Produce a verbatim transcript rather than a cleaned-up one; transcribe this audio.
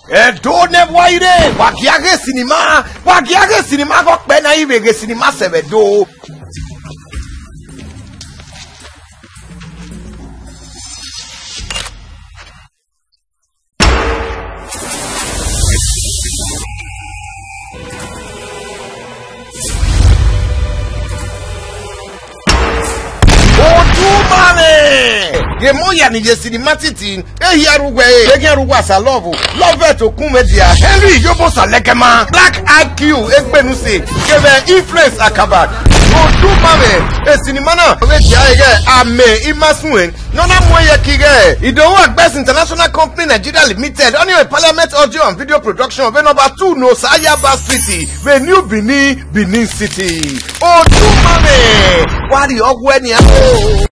Ẹdo ne wa ire, wa gia ghe sinima, wa gia ghe sinima ghe ọkpẹ na i vbe ghe sinima sẹ vbe Ẹdo. Odumamwẹ! Ghe emọ ya ni ye sinima titi, ehia ru wẹ, eghian ru wẹ asa love, love to kun mẹ dia. Henry Iyobo Salekema, Black I Q, Egbenuse, kevbe Influence Akaba. Odumamwẹ, esinima na, vbe dia ẹghẹ amẹ i ma suẹn. Ne ọ na mu ẹyẹ ke ighẹ Idowu Agbẹs International Company Nigeria Limited, ọnii Parliament Audio and Video Production, vbe number two Nosayaba Street, vbe New Benin, Benin City. Odumamwẹ, wa rhie ọghuẹ nian o.